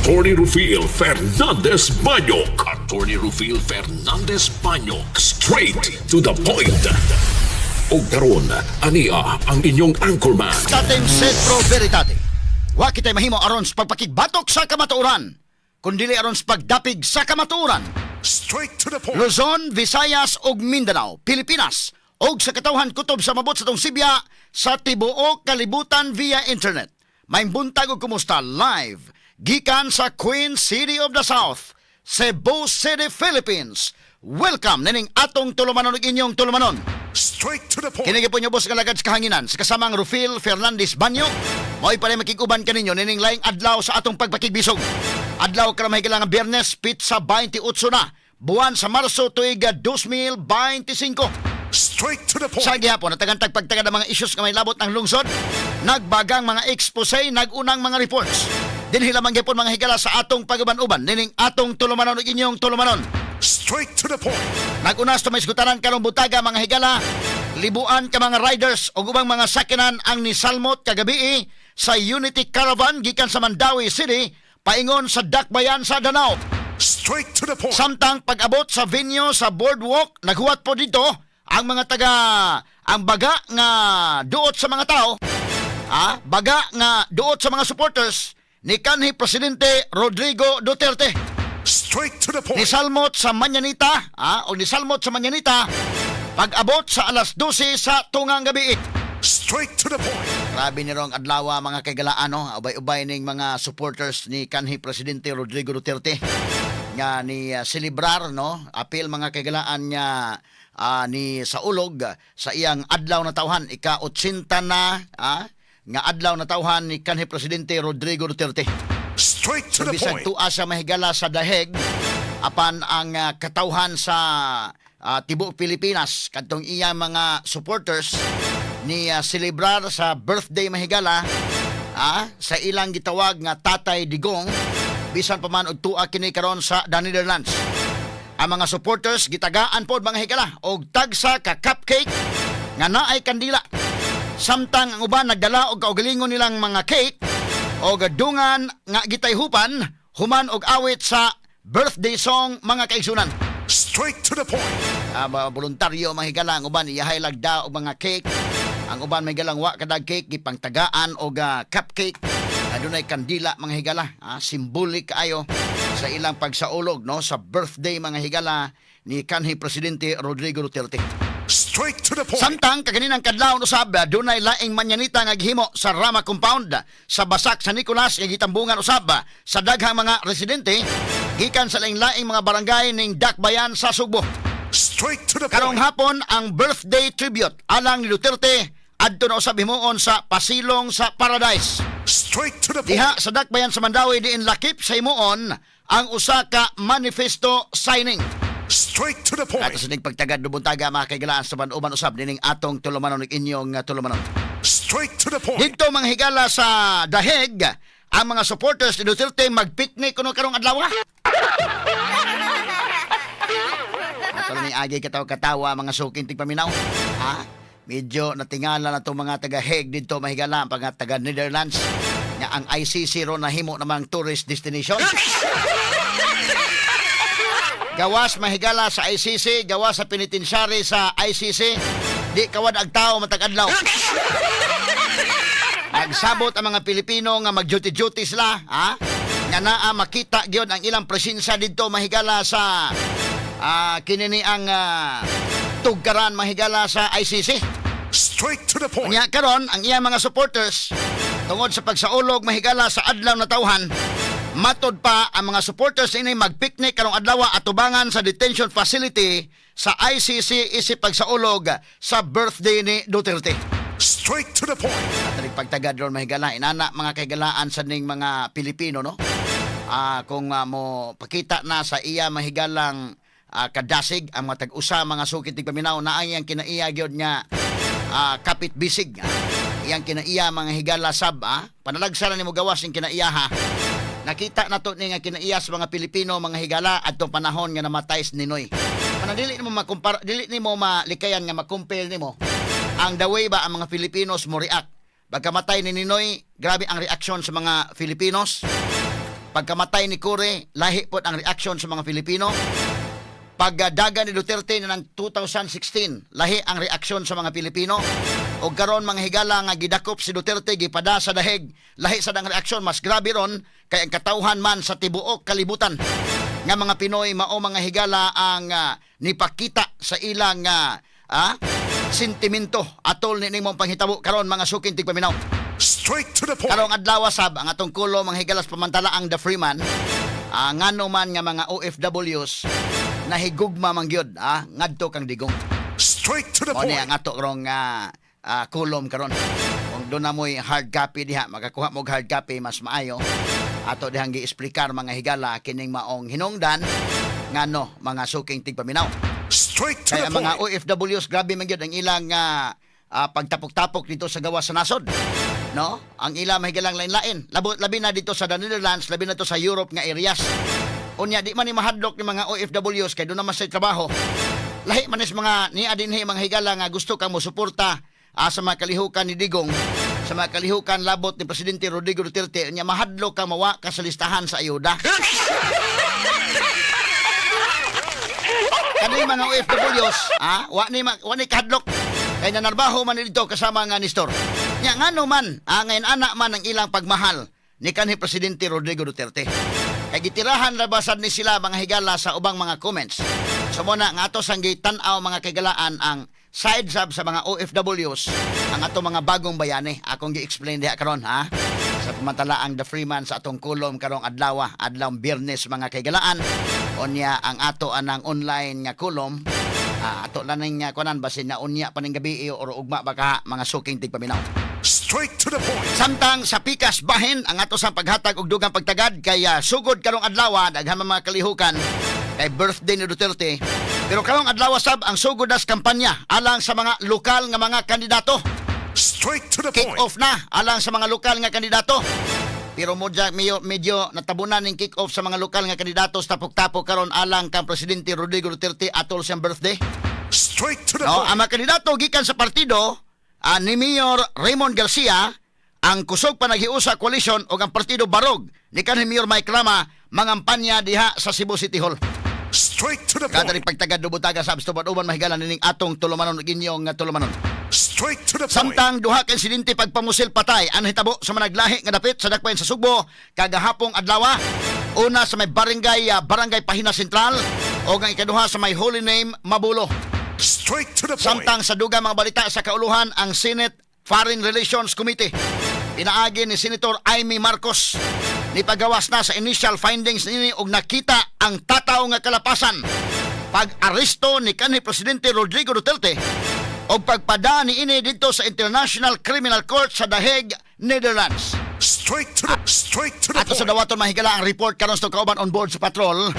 Attorney Rufil Fernandez Banyok. Attorney Rufil Fernandez Banyok. Straight to the point. Og karon, ania ang inyong anchorman. Tatem sed pro veritate. Wa kitay mahimo aron sa pagpakigbatok sa kamatuoran, kundili aron sa pagdapig sa kamatuoran. Straight to the point. Luzon, Visayas ug Mindanao, Pilipinas ug sa katawhan kutob sa mabot sa atong sibya sa tibuok kalibutan via internet. Maayong buntag ug kumusta live gikan sa Queen City of the South, Cebu City, Philippines. Welcome nining atong tulumanon ug inyong tulumanon. Straight to the point. Kini gyapon inyong boss nga lagad sa kahanginan sa kasamang Rufil Fernandez Banyo. Mo'y pa makig-uban kaninyo nining laing adlaw sa atong pagpakigbisog. Adlaw karon, mga higala, nga Biyernes, petsa 28 na, buwan sa Marso, tuig 2025. Straight to the point. Sa gihapon, natagantag pagtagad ang mga issues nga may labot ng lungsod, nagbagang mga expose, nagunang mga reports. Dinhi lamang gyapon, mga higala, sa atong pag-uban-uban nining atong tulumanon ug inyong tulumanon. Straight to the point. Nag-unas to may isgutanan karong buntaga, mga higala, libuan ka mga riders o ubang mga sakyanan ang nisalmot kagabi sa Unity Caravan gikan sa Mandaue City paingon sa Dakbayan sa Danao. Straight to the point. Samtang pag-abot sa venue sa boardwalk, naghuwat po dito ang mga taga ang baga nga duot sa mga tao, baga nga duot sa mga supporters ni kanhi Presidente Rodrigo Duterte. Straight to the point. Nisalmot sa Mañanita, o nisalmot sa Mañanita pag-abot sa alas 12 sa tungang gabi. Straight to the point. Grabe ni rong adlaw, mga kaigalaan, no? Ubay-ubay ning mga supporters ni kanhi Presidente Rodrigo Duterte nga ni celebrar, no, apil, mga kaigalaan, nga ni saulog sa iyang adlaw na tawhan, ika-80 na nga adlaw na tawhan ni kanhi Presidente Rodrigo Duterte. Straight to the Bisag point. tua siya mahigala sa daheg, apan ang katawhan sa tibuok Pilipinas kadtong iya mga supporters ni celebrar sa birthday, mahigala, sa ilang gitawag nga Tatay Digong, bisan pa man og tua kini karon sa the Netherlands. Ang mga supporters gitagaan pod, mga higala, og tagsa ka cupcake nga naay kandila. Samtang ang uban nagdala og kaugalingon nilang mga cake og dungan nga gitayhupan human og awit sa birthday song, mga kaigsunan. Straight to the point. Mga voluntaryo, mga higala, ang uban iyahay lagda og mga cake. Ang uban may galang wa kadag cake, gipangtagaan og cupcake. Adunay kandila, mga higala, symbolic kaayo sa ilang pagsaulog, no, sa birthday, mga higala, ni kanhi Presidente Rodrigo Duterte. Straight to the point. Samtang kaganinang kadlawon usab, dunay laing manyanita nga gihimo sa Rama Compound sa Basak sa Nicolas nga gitambungan usab sa daghang mga residente gikan sa laing-laing mga barangay ning Dakbayan sa Sugbo. Straight to the Karong point. hapon ang birthday tribute alang ni Duterte adto na usab himuon sa Pasilong sa Paradise. Straight to the point. Diha sa Dakbayan sa Mandaue diin lakip sa himuon ang usa ka manifesto signing. Straight to the point. Ato sa ning pagtagad buntaga, mga kaigalaan, sa uban usab nining atong tulumanon ug inyong tulumanon. Straight to the point. Dito, mga higala, sa Daheg, ang mga supporters ni Duterte magpiknik kuno karong adlaw. Ato ni agi katawa-katawa, mga suking tigpaminaw. Ha? Medyo natingala na itong mga taga-Hague dito, mahigala, ang mga taga Netherlands nga ang ICC ron nahimo namang tourist destination. Gawas, mahigala, sa ICC, gawas sa penitentiary sa ICC, di kawad ang tao matag adlaw. Nagsabot ang mga Pilipino nga mag-duty-duty sila, ha? Nga naa makita gyud ang ilang presensya didto, mahigala, sa kinini ang tugkaran, mahigala, sa ICC. Straight to the point. Unya karon ang iyang mga supporters, tungod sa pagsaulog, mahigala, sa adlaw na tawhan, matod pa ang mga supporters ini magpiknik karong adlaw atubangan sa detention facility sa ICC isip pagsaulog sa birthday ni Duterte. Straight to the point. At pagtagad ron, mahigala, inana, mga kaigalaan, sa ning mga Pilipino, no? Kung mo pakita na sa iya mahigalang kadasig ang mga tag-usa, mga sukit tigpaminaw, na ang iyang kinaiya gyud nga kapit bisig. Iyang kinaiya, mga higala, sab panalagsa na nimo gawas ning kinaiya, ha. Nakita na to ni nga kinaiya sa mga Pilipino, mga higala, adtong panahon nga namatay si Ninoy. Mana dili nimo makumpara, dili nimo malikayan nga ma-compare nimo ang the way ba ang mga Filipinos mo react. Pagkamatay ni Ninoy, grabe ang reaksyon sa mga Filipinos. Pagkamatay ni Cory, lahi pod ang reaksyon sa mga Pilipino. Pagdaga ni Duterte na ng 2016, lahi ang reaksyon sa mga Pilipino. O karon, mga higala, nga gidakop si Duterte, gipada sa dahig, lahi sa ang reaksyon. Mas grabe ron kay ang katawhan man sa tibuok kalibutan nga mga Pinoy mao, mga higala, ang nipakita sa ilang sentimento atol ni nimong panghitabo karon, mga suking tigpaminaw. Straight to the point. Karong adlaw sab ang atong kulo, mga higalas, pamantala ang The Freeman, ngano man nga mga OFWs nahigugma man gyud ngadto kang Digong. Straight to the Mao ni point. ang ato karong kulom karon. Kung duna mo'y hard copy diha, makakuha mo og hard copy, mas maayo. Ato dihang gi-explikar, mga higala, kining maong hinungdan ngano, mga suking tigpaminaw. Straight to Kaya the ang mga point. OFWs, grabe man gyud ang ilang pagtapok-tapok dito sa gawas sa nasod. No? Ang ilang mahigalang lain-lain. Labi na dito sa the Netherlands, labi na to sa Europe nga areas. Unya di man ni mahadlok ni mga OFWs kay duna man sa trabaho. Lahi man is mga niya dinhi, mga higala, nga gusto kang mosuporta sa mga kalihukan ni Digong, sa mga kalihukan labot ni Presidente Rodrigo Duterte, unya mahadlok ka mawa ka sa listahan sa ayuda. Kani mga OFWs, wa ni kahadlok. Kay nanarbaho man dito kasama nga ni Nestor. Nya ngano man, ngayon anak man ang ilang pagmahal ni kanhi Presidente Rodrigo Duterte? Kay gitirahan labasan ni sila, mga higala, sa ubang mga comments. So mao na nga ato sang gitan-aw, mga kaigalaan, ang side sab sa mga OFWs, ang ato mga bagong bayani. Akong gi-explain diha karon ha. Sa pamantala ang The Freeman sa atong kulom karong adlaw, adlaw Biyernes, mga kaigalaan. Unya ang ato anang online nga kulom, ato lang ning kuanan basin na unya pa ning gabi or ugma baka, mga suking tigpaminaw. Straight to the point. Samtang sa pikas bahin ang ato sang paghatag og dugang pagtagad kay sugod karong adlaw, daghan man mga kalihukan kay birthday ni Duterte. Pero karong adlaw sab ang sugod nas kampanya alang sa mga lokal nga mga kandidato. Straight to the Kick point. off na alang sa mga lokal nga kandidato. Pero medyo, medyo, medyo natabunan ning kick off sa mga lokal nga kandidato sa tapok-tapok karon alang kang Presidente Rodrigo Duterte atol siyang birthday. Straight to the No, point. ang mga kandidato gikan sa partido ni Mayor Raymond Garcia, ang Kusog Panaghiusa Coalition ug ang partido Barog ni kanhi Mayor Mike Rama mangampanya diha sa Cebu City Hall. Straight to the Kada point. ni pagtagad dubutaga sa abstobad uban mahigala nining atong tulumanon ug inyong tulumanon. Straight to the point. Samtang duha ka insidente pagpamusil patay ang hitabo sa managlahi nga dapit sa dakbayan sa Sugbo kagahapong adlaw. Una sa may barangay Pahina Central o ang ikaduha sa may Holy Name Mabulo. Straight to the point. Samtang sa dugang mga balita sa kauluhan, ang Senate Foreign Relations Committee pinaagi ni Senator Imee Marcos nipagawas na sa initial findings nini og nakita ang tataw nga kalapasan pag-aresto ni kanhi Presidente Rodrigo Duterte og pagpada ni ini didto sa International Criminal Court sa The Hague, Netherlands. Straight to the Ato sa point. dawaton, mahigala, ang report karon sa kauban on board sa patrol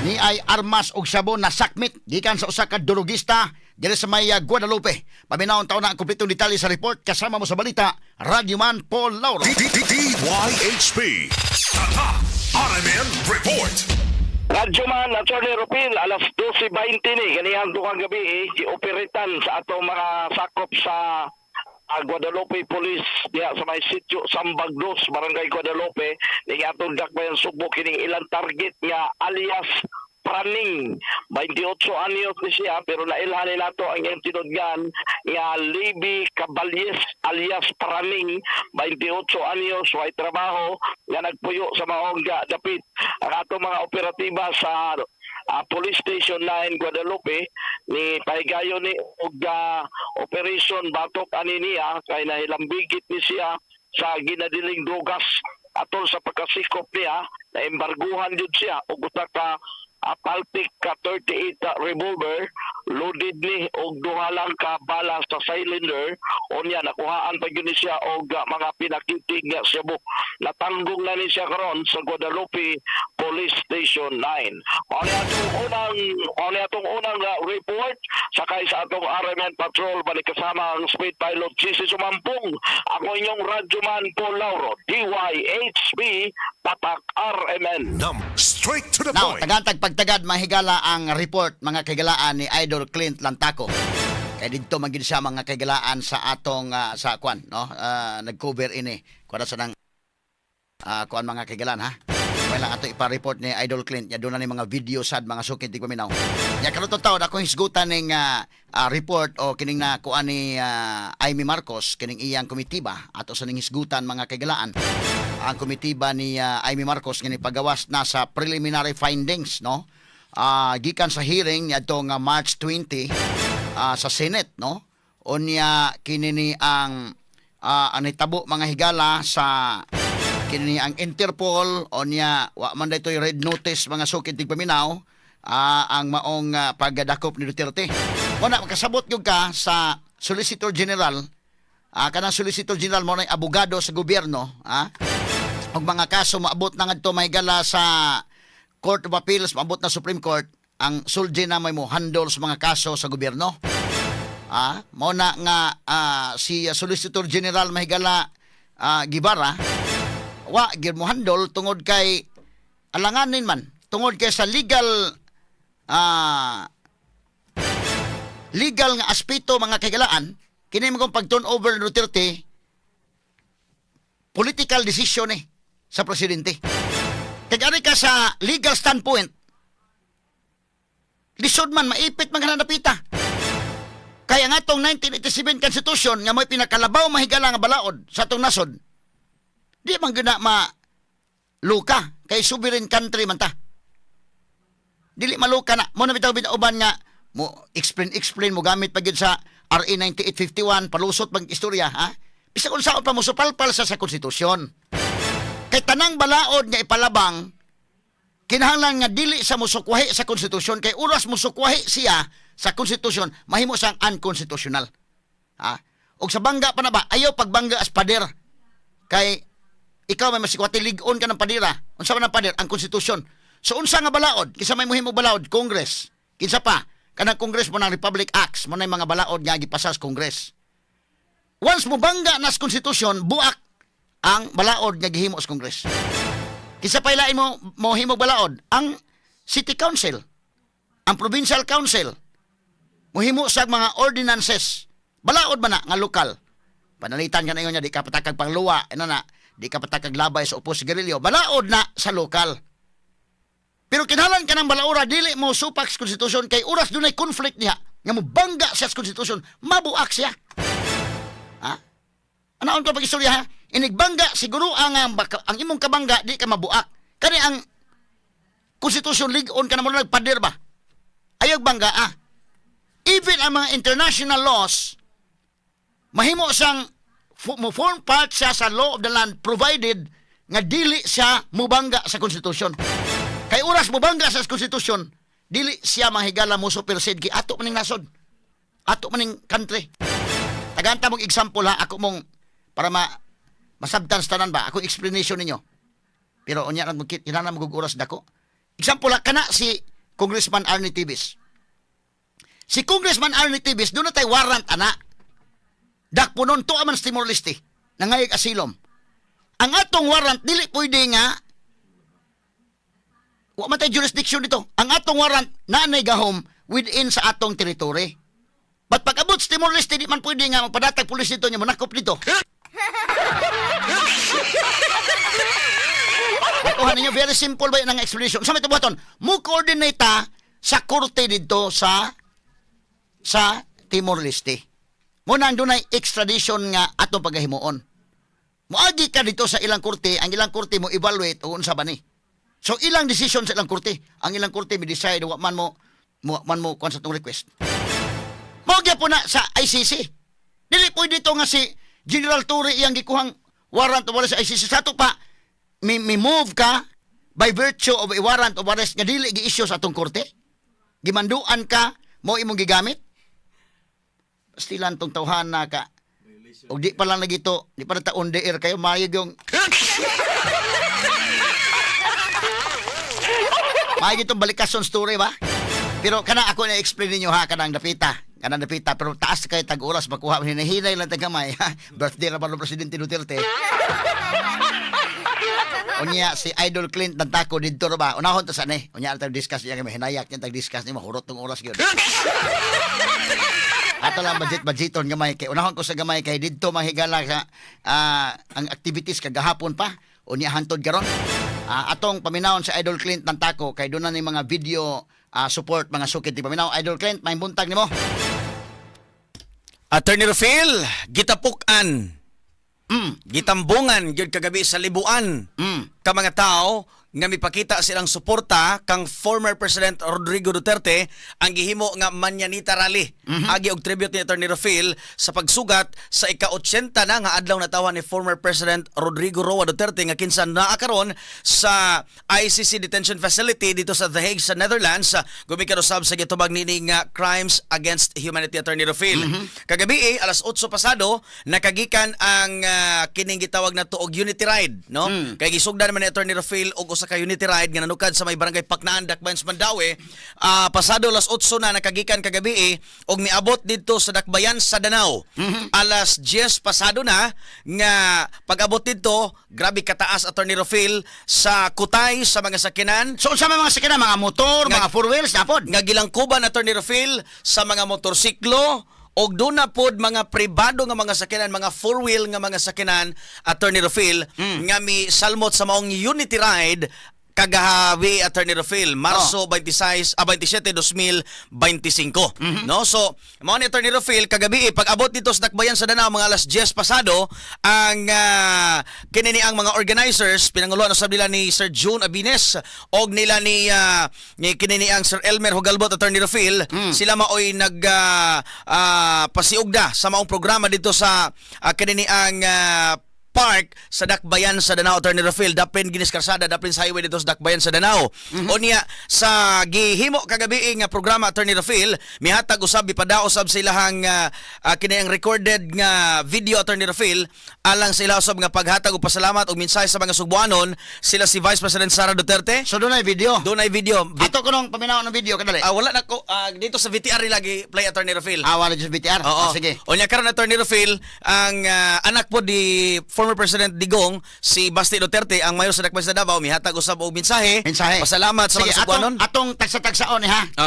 ni ay armas og sabon na sakmit gikan sa usa ka durugista diri sa may Guadalupe. Paminawon taon na ang kumpletong detalye sa report kasama mo sa balita, Radyoman Paul Lauro. D D D DYHB. Tatak RMN Report. Radyoman, Attorney Rupil, alas 12:20 ni ganihang duhang gabi eh, gioperitan sa atong mga sakop sa Guadalupe Police diha sa may sitio Sambag Dos, Barangay Guadalupe, ni atong dakbayan Sugbo kining ilang target nga alias Praning, 28 anyos ni siya, pero nailhan ni nato ang iyang tinudgan nga Libby Caballes alias Praning, 28 anyos, way trabaho, nga nagpuyo sa maong dapit. Ang atong mga operatiba sa Police Station 9 Guadalupe ni pahigayon ni og operation batok ani niya kay nahilambigit ni siya sa ginadiling drugas. Atol sa pagkasikop niya, naembarguhan jud siya og usa ka Paltic ka 38 revolver, loaded ni og duha lang ka bala sa cylinder. Unya nakuhaan pa gyud ni siya og mga pinakitig nga shabu. Natanggong na ni siya karon sa Guadalupe Police Station 9. Mao ni atong unang report sakay sa atong RMN Patrol, balik kasama ang Speed Pilot GC Sumampong. Ako inyong Radyoman Paul Lauro, DYHB Tatak RMN. Num. Straight to the Now, point. tagantag pagtagad, mahigala, ang report, mga kaigalaan, ni Idol Clint Lantaco. Kay didto man gid siya, mga kaigalaan, sa atong sa kwan, no? Nag-cover ini. Kuan sa nang kuan, mga kaigalaan, ha. Gamay lang ato ipa-report ni Idol Clint nya doon na ni mga video sad, mga suki tigpaminaw. Nya karon taon ako hisgutan ning report o kining na kuan ni Imee Marcos, kining iyang komitiba, ato sa ning hisgutan, mga kaigalaan, ang komitiba ni Imee Marcos nga nipagawas na sa preliminary findings, no, gikan sa hearing niadto nga March 20 sa Senate, no. Unya kini ni ang nitabo, mga higala, sa kini ang Interpol. Unya wa man daytoy red notice, mga sukid tigpaminaw, ang maong pagdakop ni Duterte. Muna makasabot gyud ka sa Solicitor General, kanang Solicitor General mo na abogado sa gobyerno, og mga kaso maabot na ngadto may gala sa Court of Appeals, maabot na Supreme Court, ang SolGen na may mo handle sa mga kaso sa gobyerno. Mo na nga si Solicitor General, mahigala, Guevarra, wa gyud mo handle tungod kay alanganin man, tungod kay sa legal nga aspeto, mga kaigalaan, kini mo pag turn over ni Duterte, political decision eh sa presidente. Kay ari ka sa legal standpoint, lisod man, maipit man ka na napita. Kaya nga atong 1987 Constitution nga may pinakalabaw, mahigala, nga balaod sa atong nasod, di man gina ma luka kay sovereign country man ta. Dili maluka na. Mo na bitaw bitaw uban nga mo explain explain, mo gamit pa gyud sa RA 9851, palusot pag istorya, ha. Bisag unsaon pa mo supalpal sa konstitusyon. Kay tanang balaod nga ipalabang kinahanglan nga dili sa musukwahi sa konstitusyon, kay oras musukwahi siya sa konstitusyon, mahimo siyang unconstitutional. Ha? Og sa bangga pa na ba, ayaw pagbangga as pader. Kay ikaw may masikwati, lig-on ka ng padira. Unsa man ang pader? Ang konstitusyon. So unsa nga balaod? Kinsa may muhimo balaod? Congress. Kinsa pa? Kanang Congress mo ng Republic Acts, mo na yung mga balaod nga gipasa sa Congress. Once mo bangga na sa konstitusyon, buak ang balaod nga gihimo sa Congress. Kinsa pa ilain mo mo himo balaod? Ang City Council, ang Provincial Council. Mohimo sa mga ordinances. Balaod man na nga lokal. Panalitan ka na yun niya, di ka patakag pangluwa, ano na, di ka patakag labay sa upos sigarilyo. Balaod na sa lokal. Pero kinahanglan ka ng balaura, dili mo supak sa konstitusyon, kay oras dunay conflict niya, nga mo bangga siya sa konstitusyon, mabuak siya. Ha? Ano ko pag-istorya, ha? Inigbangga, siguro ang imong kabangga, di ka mabuak. Kani ang konstitusyon, lig-on ka na mo nagpader ba? Ayaw bangga, ah. Even ang mga international laws, mahimo siyang mo form part siya sa law of the land provided nga dili siya mubangga sa konstitusyon. Kay oras mubangga sa konstitusyon, dili siya mahigala mo supersede kay ato maning nasod. Ato maning country. Tagaanta mong example, ha, ako mong para ma masabtan sa tanan ba, ako explanation ninyo. Pero unya lang mo kinahanglan mo oras dako. Example ha, kana si Congressman Arnie Teves. Si Congressman Arnie Teves, doon na tay warrant ana. Dakpo nun, tuwa man sa Timor-Leste, nangayag asylum. Ang atong warrant, dili pwede nga, wa man tay jurisdiction dito. Ang atong warrant, naanay gahom within sa atong territory. But pag abot sa Timor-Leste, di man pwede nga magpadatag pulis dito niya, manakop dito. Nakuha ninyo, very simple ba yun ang explanation? Sa may buhaton, mo coordinate ta sa korte dito sa Timor-Leste. Mo nang dunay extradition nga atong pagahimuon. Moagi ka dito sa ilang korte, ang ilang korte mo evaluate o unsa ba ni. So ilang decision sa ilang korte, ang ilang korte mi decide wa man mo kuan sa atong request. Mao gyapon na sa ICC. Dili pwede dito nga si General Torre iyang gikuhang warrant of arrest sa ICC. Sa ato pa, mi move ka by virtue of a warrant of arrest nga dili gi-issue sa atong korte. Gimanduan ka mo imong gigamit. Pastilan tong tawhan na ka. Og di pa lang nagito, di pa na ta on the air kayo mayog yung Maayog itong balikason story ba? Pero kana ako na explain ninyo, ha, kanang dapita. Kanang dapita pero taas kay tag oras makuha, hinahinay lang tag gamay, ha. Birthday ra ba ng Presidente Duterte? Unya si Idol Clint nagtako didto ra ba? Unahon ta sa ni. Unya tag discuss niya kay hinayak niya tag discuss ni mahurot tong oras gyud. Ato lang budget budgeton gamay kay unahon ko sa gamay kay didto mahigala sa ang activities kagahapon pa, unya hantod karon. Atong paminawon sa Idol Clint ng Tako kay doon na ni mga video support, mga sukit di paminaw. Idol Clint, may buntag nimo. Attorney Rufil, gitapukan. Gitambungan gyud kagabi sa libuan ka mga tao nga mipakita silang suporta kang former President Rodrigo Duterte ang gihimo nga Mañanita Rally. Agi og tribute ni Attorney Rufil sa pagsugat sa ika-80 na nga adlaw natawhan ni former President Rodrigo Roa Duterte nga kinsa naa karon sa ICC detention facility dito sa The Hague sa Netherlands, gumikan usab sa gitubag niini nga crimes against humanity, Attorney Rufil. Kagabi alas 8 pasado nakagikan ang kining gitawag na og Unity Ride, no? Kay gisugdan man ni Attorney Rufil og usa ka Unity Ride nga nanukad sa may Barangay Paknaan, Dakbayan sa Mandaue. Pasado alas 8 na nakagikan kagabi og miabot didto sa Dakbayan sa Danao. Alas 10 pasado na nga pag-abot didto, grabe kataas, Attorney Rufil, sa kutay sa mga sakyanan. So unsa man mga sakyanan, mga motor, mga four wheels na pod? Nga gilangkuban, Attorney Rufil, sa mga motorsiklo og doon na pod mga pribado nga mga sakyanan, mga four wheel nga mga sakyanan, Attorney Rufil, nga mi salmot sa maong Unity Ride kagahabi, Attorney Rufil, Marso 26, 27, 2025, no? So mao ni, Attorney Rufil, kagabi pag abot dito sa Dakbayan sa Danao mga alas 10 pasado ang kini ni ang mga organizers, pinanguluhan usab nila ni Sir June Abines og nila ni kini ni ang Sir Elmer Hugalbot, Attorney Rufil. Sila maoy nag pasiugda sa maong programa dito sa kini ni ang park sa Dakbayan sa Danao, Attorney Rufil, dapin ginis karsada, dapin sa highway dito sa Dakbayan sa Danao. Unya sa gihimo kagabi nga programa, Attorney Rufil, mihatag usab, ipada usab sa ilahang kini ang recorded nga video, Attorney Rufil, alang sa ila usab nga paghatag og pasalamat og mensahe sa mga Sugbuanon sila si Vice President Sara Duterte. So doon ay video. Doon ay video. Ato ko nung paminaw ng video kadali. Wala na ko dito sa VTR nila gi play, Attorney Rufil. Wala dyan sa VTR. Oo. Sige. Unya karon, Attorney Rufil, ang anak po di former President Digong, si Basti Duterte, ang mayor sa Dakbayan sa Davao, mihatag usab og mensahe. Mensahe. Pasalamat sa Sige, mga Sugbuanon. Atong, atong tagsa-tagsaon eh, ha.